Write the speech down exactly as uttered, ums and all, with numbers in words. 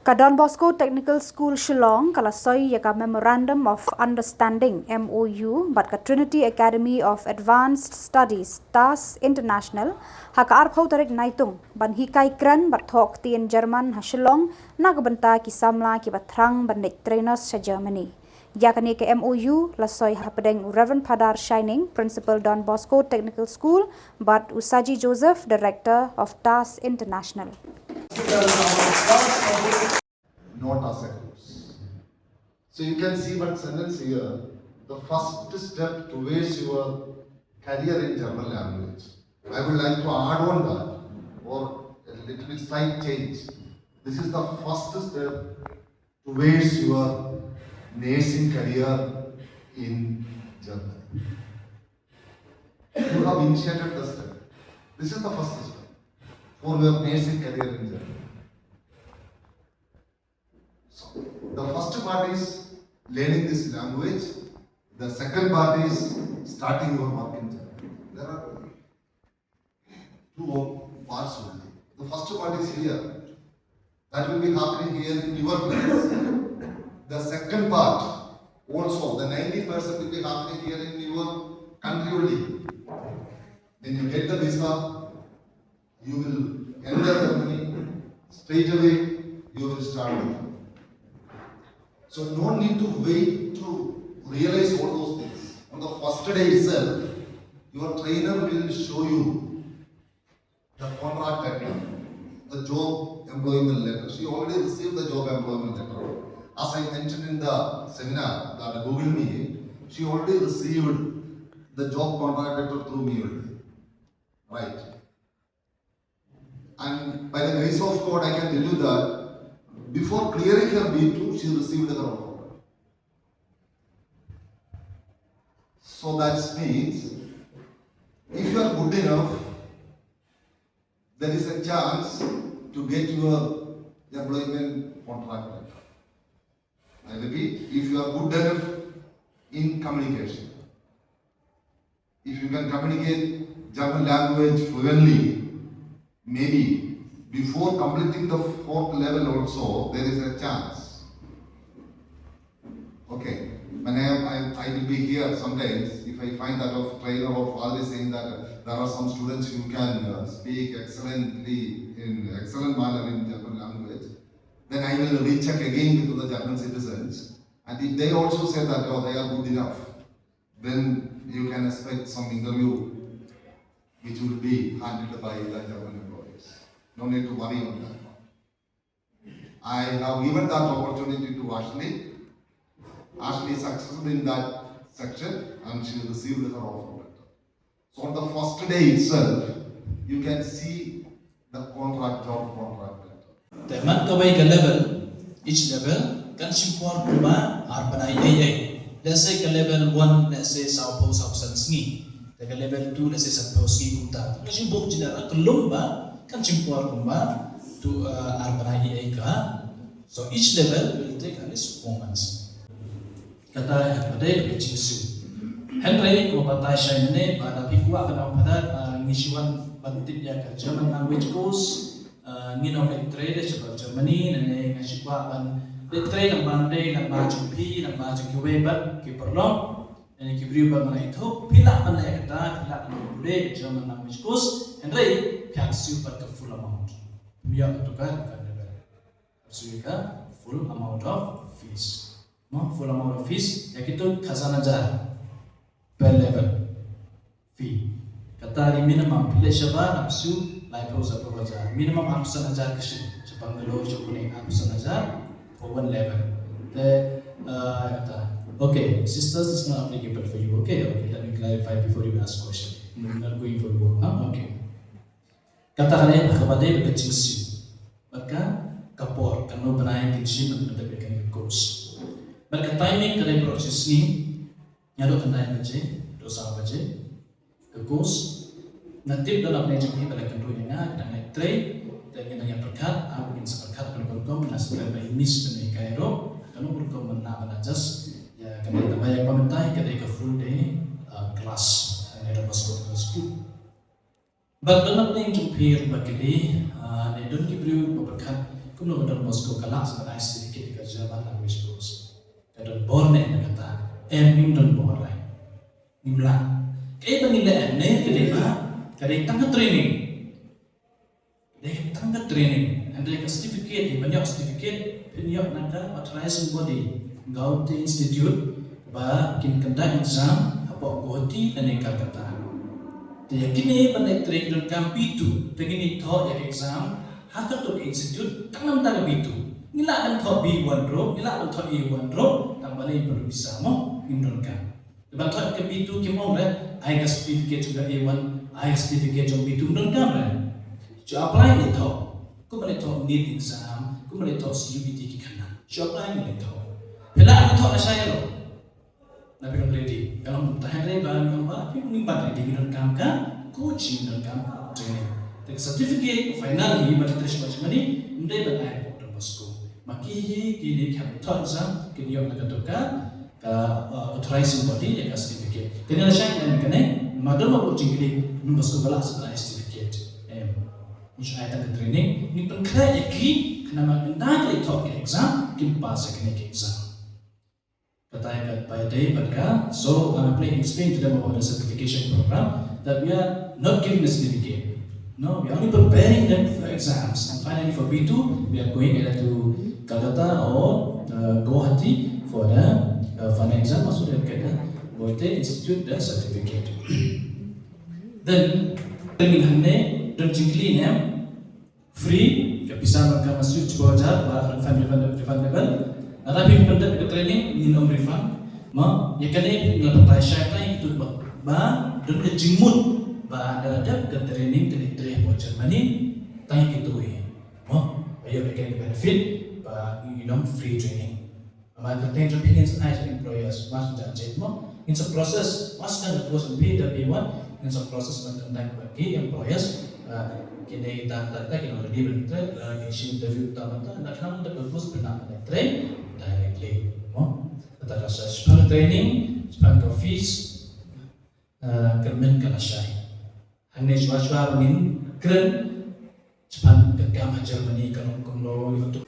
Ka Don Bosco Technical School Shillong ka la soi ïa ka Memorandum of Understanding, M O U, bad ka Trinity Academy of Advanced Studies, TAS International, ha ka arphew tarik Naitung, ban hikai kren bad thoh ktien German ha Shillong, na ka bynta ki samla kiba thrang ban leit trainers sha Germany. Ïa kane ka M O U la soi hapdeng u Reverend Phadar Shining, Principal Don Bosco Technical School, bad u Saji Joseph, Director of TAS International. Not as a course. So you can see one sentence here, the first step towards your career in German language. I would like to add on that, or a little bit slight change. This is the first step towards your nursing career in Germany. You have initiated the step. This is the first step for your nursing career in Germany. So, the first part is learning this language. The second part is starting your work in Germany. There are two parts only. The first part is here. That will be happening here in your place. The second part also, the ninety percent will be happening here in your country only. Then you get the visa, you will enter Germany, straight away you will start working. So no need to wait to realize all those things. On the first day itself, your trainer will show you the contract letter, the job employment letter. She already received the job employment letter. As I mentioned in the seminar, that Google Meet, she already received the job contract letter through me only. Right. And by the grace of God, I can tell you that before clearing her B two, she received her offer. So that means, if you are good enough, there is a chance to get your employment contract letter. I repeat, if you are good enough in communication, if you can communicate German language fluently, maybe before completing the fourth level also, there is a chance. Okay, when I, am, I, I will be here sometimes, if I find that of trainer or father is saying that there are some students who can uh, speak excellently, in excellent manner in German language, then I will recheck again with the German citizens. And if they also say that, oh, they are good enough, then you can expect some interview which will be handled by the German employees. No need to worry on that one. I have given that opportunity to Ashley. Ashley succeeded in that section and she received her offer letter. So on the first day itself, you can see the contract, job contract letter. Te man kawei ka level, each level kan shim por kumba ar bnai ei ei. Let's say ka level one, let's say sawphew sawphew san sngi. Te ka level two, let's say sanphew sngi kumta. Ka shim por jin ar ka lum ba kan shim por kumba tu uh, ar bnai ei ei ka. So each level will take at least four months. Kata ka dei ka jingsiew. Hynrei ko batai shai mynne ba da phi kwah ka nang padat uh, ngi shu wan ban tip ïa ka German language course. Uh, ngi nong leit trei da shabar Germany, nane nga shu kwah ban leit trei lem bad dei lem bad jong phi, lem bad jong kiwei bad ki paralok, nane ki briew bad ngan ïathuh, phi lah ban leh kata, phi lah ban leh ka German language course, hynrei phi hap siew pat ka full amount. Phi ïoh ka tukar ka level. Siew ka full amount of fees. Mo, full amount of fees, ïa kito khadsan hajar per level fee. Kata ri minimum, phi leh shabar, hap siew, laiphew, saphew hajar. Minimum arphew san hajar ka shim, sha Bangalore, sha Pune, arphew san hajar for one level. Te, uh, kata. Okay, sisters, it's not applicable for you. Okay, okay, let me clarify before you ask question. You're not going for work, huh? Okay. Kata ka dei, kaba dei, ka jingsiew. Bad ka, ka por, katno bnai kin shim, bad ka, ka course. Bad ka timing, ka dei baroh shi sngi, naduh khyndai baje, haduh saw baje. Ka course, nga tip da la pynlong jong phi ba la kynduh ïa nga, nga dang ïa trei, te nga dang ïa pyrkhat, ah, ngin sa pyrkhat kano ka rukom, nga sa pyrkhat ba miss ban hikai ruh, kano ka rukom ban lah ban adjust, ïa kane, tangba ïa kaba mynta hi ka dei ka full day, ah, class, ah, ïa ka Don Bosco School. Bad don na pdeng jong phi ruh ba kine, ah, ne don ki briew ba pyrkhat, Kumno ka Don Bosco ka lah sa ai certificate ka German language course? Ka don bor ne em kata? Em, ngim don bor lai. Ngim lah. Kaei ba ngi leh hangne ka dei ba, ka dei tang ka training. Ka dei tang ka training. Hynrei ka certificate, ban ïoh certificate, phin ïoh na ka authorizing body, Goethe Institute, ba kin conduct exam hapoh Guwahati lane Calcutta. Te ïa kine ban leit trei ki donkam B two, te ngin ïathoh ïa ka exam ha kato ka institute tang namar ka B two. Ngi lah ban thoh B one ruh, ngi lah ban thoh A one ruh, tang ba lei ban visa mo, ngim donkam. Te ban thoh ka B two kim ong re, ai ka certificate jong ka A one, ai ka certificate jong B two, ngim donkam re. Shu apply ne thoh. Kumba leit thoh NEET exam, kumba leit thoh C U E T ki khynnah. Shu apply ne thoh. Phi lah ban thoh lashai ruh. Na phi long ready. Ka long tang hynrei ba ngi ong ba phi ym pat ready, ngi donkam ka coaching, ngi donkam training. Te ka certificate final hi ban trei sha Germany, ym dei ban ai hapoh Don Bosco. Ma ki hi ki dei ki hap thoh exam, kin ïoh na kato ka, ka, uh, authorizing body ïa ka certificate. Kane lashai, kane, kane, ma don ma bun jingkylli, Don Bosco ka lah sa ai certificate? Em. Ngi shu ai tang ka training, ngi pynkhreh ïa ki, khnang ba ynda ki leit thoh ka exam, kin pass ïa kane ka exam. Kata ka ba dei bad ka. So, uh, I'm planning to explain to them about the certification program, that we are not giving the certificate. No, we are only preparing them for exams. And finally, for B two, we are going either to Calcutta or, uh, Guwahati for the, uh, final exam. Also, they get the Goethe Institute, the certificate. Then, training hangne, don jingkylli ne em? Free, ka pisa ma ka ma shu chipor hajar, ba refund, refund, refundable. Lada phi pyndep ka training, ngin ym refund. Mo, ïa kane ngi la batai shai tang ïa kito ba, ba don ka jingmut ba lada dep ka training kan ïa trei hapoh Germany, tang ïa kito hi. Mo, ba ïoh ïa ka benefit ba ngin ym free training. Namar ka training jong phi ngin sa ai sha employers, wat sngewjah jait mo. Ngin sa process, wat sngewjah ka course jong phi da phi wat, ngin sa process ban contact bad ki employers. Ah, kine kita, kita, kita ki long ready ban trei, ah, ki shim interview kita, kita, na khnang da ka course phin nang ban trei directly mo. Kata ka sa shaphang training, shaphang ka fees, ah, kyrmen ka lashai. Hangne shuwa shuwa ba ngin kren shaphang ka kam ha Germany ka long kumno, ïa tu.